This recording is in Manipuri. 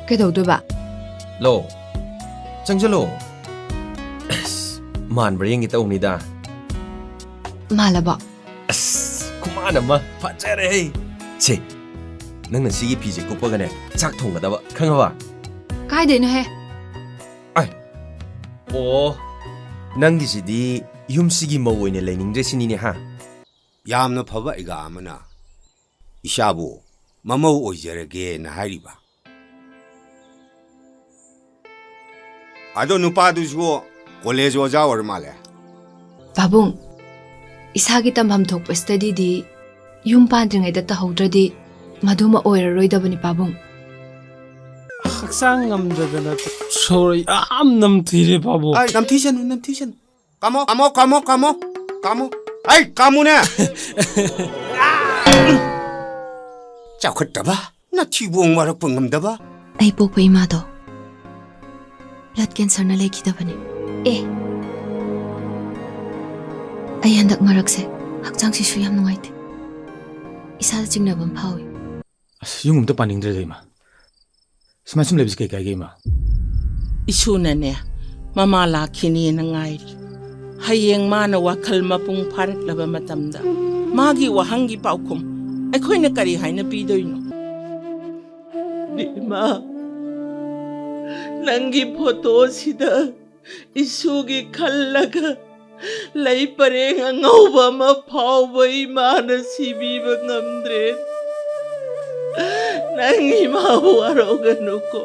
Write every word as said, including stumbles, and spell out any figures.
ꯀꯩꯗꯧꯗꯣꯏꯕ? ꯂꯣ, ꯆꯪꯁꯤꯜꯂꯣ꯫ ꯑꯁ, ꯃꯥꯟꯕ꯭ꯔꯥ ꯌꯦꯡꯒꯦ ꯇꯧꯕꯅꯤꯗ꯫ ꯃꯥꯜꯂꯕꯣ? ꯑꯁ, ꯈꯨꯃꯥꯟ ꯑꯃ ꯐꯖꯔꯦ꯫ ꯁꯦ, ꯅꯪꯅ ꯁꯤꯒꯤ ꯐꯤꯁꯦ ꯀꯨꯞꯄꯒꯅꯦ, ꯆꯥꯛ ꯊꯣꯡꯒꯗꯕ, ꯈꯪꯉꯕ? ꯀꯥꯏꯗꯩꯅꯣꯍꯦ? ꯑꯣ, ꯅꯪꯒꯤꯁꯤꯗꯤ ꯌꯨꯝꯁꯤꯒꯤ ꯃꯧ ꯑꯣꯏꯅ ꯂꯩꯅꯤꯡꯗ꯭ꯔꯦ ꯁꯤꯅꯤꯅꯦ, ꯍꯥ? ꯌꯥꯝꯅ ꯐꯕ ꯑꯩꯒꯥ ꯑꯃꯅ ꯏꯆꯥꯕꯨ ꯃꯃꯧ ꯑꯣꯏꯖꯔꯒꯦꯅ ꯍꯥꯏꯔꯤꯕ꯫ ꯑꯗꯣ ꯅꯨꯄꯥꯗꯨꯁꯨ ꯀꯣꯂꯦꯖ ꯑꯣꯖꯥ ꯑꯣꯏꯔ ꯃꯥꯜꯂꯦ꯫ ꯄꯥꯕꯨꯡ, ꯏꯁꯥꯒꯤ ꯇꯝꯐꯝ ꯊꯣꯛꯄ ꯁ꯭ꯇꯗꯤꯗꯤ ꯌꯨꯝ ꯄꯥꯟꯗ꯭ꯔꯤꯉꯩꯗ ꯇꯧꯍꯧꯗ꯭ꯔꯗꯤ ꯃꯗꯨꯃ ꯑꯣꯏꯔꯔꯣꯏꯗꯕꯅꯤ ꯄꯥꯕꯨꯡ꯫ ꯍꯛꯆꯥꯡ ꯉꯝꯗꯗꯅ ꯁꯣꯔ ꯌꯥꯝ ꯅꯝꯊꯤꯔꯦ ꯄꯥꯕꯨꯡ꯫ ꯑꯩ ꯅꯝꯊꯤꯁꯅꯨ, ꯅꯝꯊꯤꯁꯅꯨ꯫ ꯀꯥꯃꯣ, ꯀꯥꯃꯣ, ꯀꯥꯃꯣ, ꯀꯥꯃꯣ, ꯀꯥꯃꯣ꯫ ꯑꯩ ꯀꯥꯃꯨꯅꯦ꯫ ꯆꯥꯎꯈꯠꯇꯕ, ꯅꯊꯤꯕꯣꯡ ꯃꯔꯛꯄ ꯉꯝꯗꯕ꯫ ꯑꯩ ꯄꯣꯛꯄ ꯏꯃꯥꯗꯣ ꯕ꯭ꯂꯗ ꯀꯦꯟꯁꯔꯅ ꯂꯩꯈꯤꯗꯕꯅꯤ꯫ ꯑꯦ, ꯑꯩ ꯍꯟꯗꯛ ꯃꯔꯛꯁꯦ ꯍꯛꯆꯥꯡꯁꯤꯁꯨ ꯌꯥꯝ ꯅꯨꯡꯉꯥꯏꯇꯦ꯫ ꯏꯁꯥꯗ ꯆꯤꯡꯅꯕ ꯑꯃ ꯐꯥꯎꯏ꯫ ꯑꯁ, ꯌꯨꯝ ꯑꯝꯇ ꯄꯥꯅꯤꯡꯗ꯭ꯔꯦꯗ, ꯏꯃꯥ꯫ ꯁꯨꯃꯥꯏ ꯁꯨꯝ ꯂꯩꯕꯁꯤ ꯀꯩ ꯀꯥꯏꯒꯦ, ꯏꯃꯥ? ꯏꯁꯨꯅꯅꯦ, ꯃꯃꯥ ꯂꯥꯛꯈꯤꯅꯦꯅ ꯉꯥꯏꯔꯤ꯫ ꯍꯌꯦꯡ ꯃꯥꯅ ꯋꯥꯈꯜ ꯃꯄꯨꯡ ꯐꯥꯔꯛꯂꯕ ꯃꯇꯝꯗ ꯃꯥꯒꯤ ꯋꯥꯍꯪꯒꯤ ꯄꯥꯎꯈꯨꯝ ꯑꯩꯈꯣꯏꯅ ꯀꯔꯤ ꯍꯥꯏꯅ ꯄꯤꯗꯣꯏꯅꯣ? ꯏꯃꯥ, ꯅꯪꯒꯤ ꯐꯣꯇꯣꯁꯤꯗ ꯏꯁꯨꯒꯤ ꯈꯜꯂꯒ ꯂꯩ ꯄꯔꯦꯡ ꯑꯉꯧꯕ ꯑꯃ ꯐꯥꯎꯕ ꯏꯃꯥꯅ ꯁꯤꯕꯤꯕ ꯉꯝꯗ꯭ꯔꯦ꯫ ꯅꯪ ꯏꯃꯥꯕꯨ ꯋꯥꯔꯧꯒꯅꯨꯀꯣ꯫